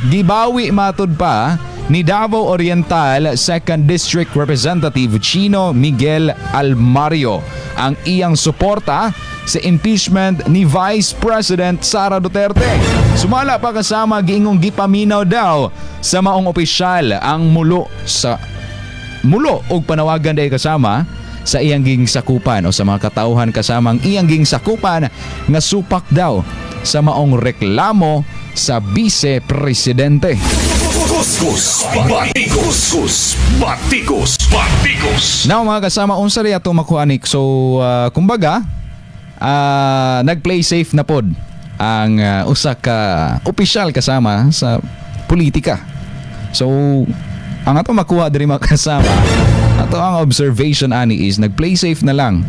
Gibawi matud pa ni Davao Oriental 2nd District Representative Chino Miguel Almario ang iyang suporta sa impeachment ni Vice President Sara Duterte. Sumala pa, kasama, giingong gipaminaw daw sa maong opisyal ang mulo sa mulo og panawagan dahil, kasama, sa iyang ging sakupan o sa mga katauhan kasamang iyang ging sakupan nga supak daw sa maong reklamo sa vice presidente. Kuskus Batikos. Kuskus Batikos. Batikos. Now, mga kasama, unsa ri ato makuha ni? So kumbaga nag-play safe na pod ang usa ka opisyal, kasama, sa politika. So ang ato makuha diri, mga kasama, ato ang observation ani is nag-play safe na lang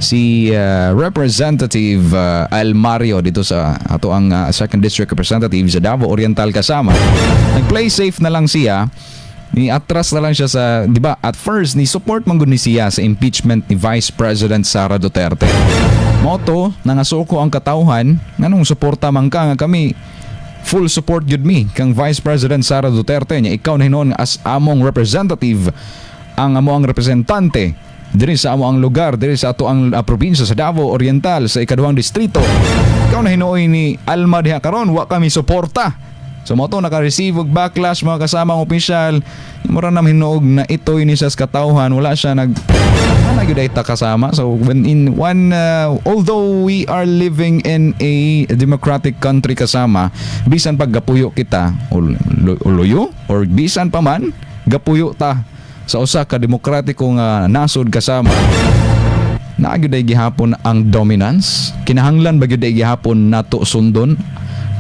si Representative Almario dito sa ato ang second district representative sa Davao Oriental, kasama. Nag-play safe na lang siya, ni atras na lang siya sa, di ba, at first ni support man gud ni siya sa impeachment ni Vice President Sara Duterte. Mao to nangasuko ang katawhan, nganong suporta man ka nga kami full support gyud mi kang Vice President Sara Duterte, nya ikaw na hinuon as among representative, ang amo ang representante diri sa amo ang lugar, diri sa ato ang probinsya sa Davao Oriental sa ikaduhang distrito. Ikaw na hinuoy ni alma diha karon, wa kami suporta. So mao to naka-receive og backlash, mga kasamang opisyal. Mura na hinuog na itoy ni siya sa katawhan, wala siya nag ana gyud ay ta, kasama. So when in one although we are living in a democratic country, kasama, bisan pag gapuyo kita o luyo or bisan pa man gapuyo ta sa usa ka demokratiko nga nasod, kasama, naa gyud ay gihapon ang dominance. Kinahanglan ba gyud ay gihapon nato sundon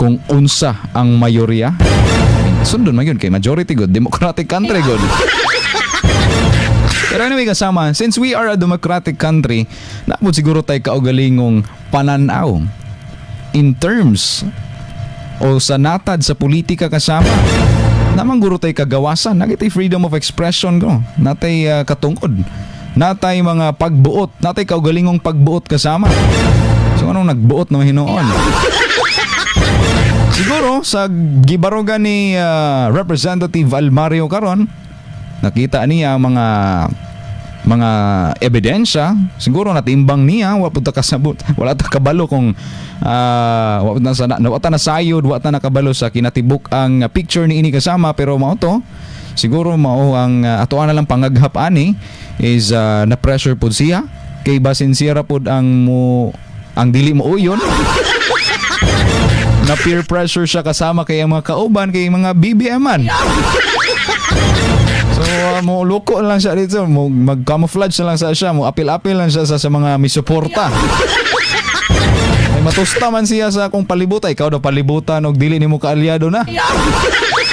kung unsa ang mayorya? I mean, sundon man gyud kay majority good, democratic country good. Pero anyway, kasama, since we are a democratic country, naa pod siguro tay kaugalingong pananaw in terms o sa natad sa politika, kasama. Naa man guro tay kagawasan, naa tay freedom of expression ko, naa tay katungod, naa tay mga pagbuot, naa tay kaugalingong pagbuot, kasama. So anong nagbuot na hinuon? Siguro sa gibarugan ni Representative Almario karon, nakita niya ang mga ebidensya, siguro natimbang niya, wa pud ta kasabot, wala ta kabalo kung wa na sa wa ta nasayod, wa ta nakabalo sa kinatibuk ang picture ni ini, kasama, pero mao to siguro mao ang atoa na lang pangaghap ani is na pressure pud siya kay basin siya ra pud ang mo ang dili mo uyon. Na peer pressure siya, kasama, kay ang mga kauban kay mga BBM man. So mo luko lang siya dito, mo mag-camouflage na lang sa siya, mo apil-apil lang siya sa mga misuporta. Ay matusta man siya sa akong palibutan, ikaw daw palibutan og dili nimo kaalyado na.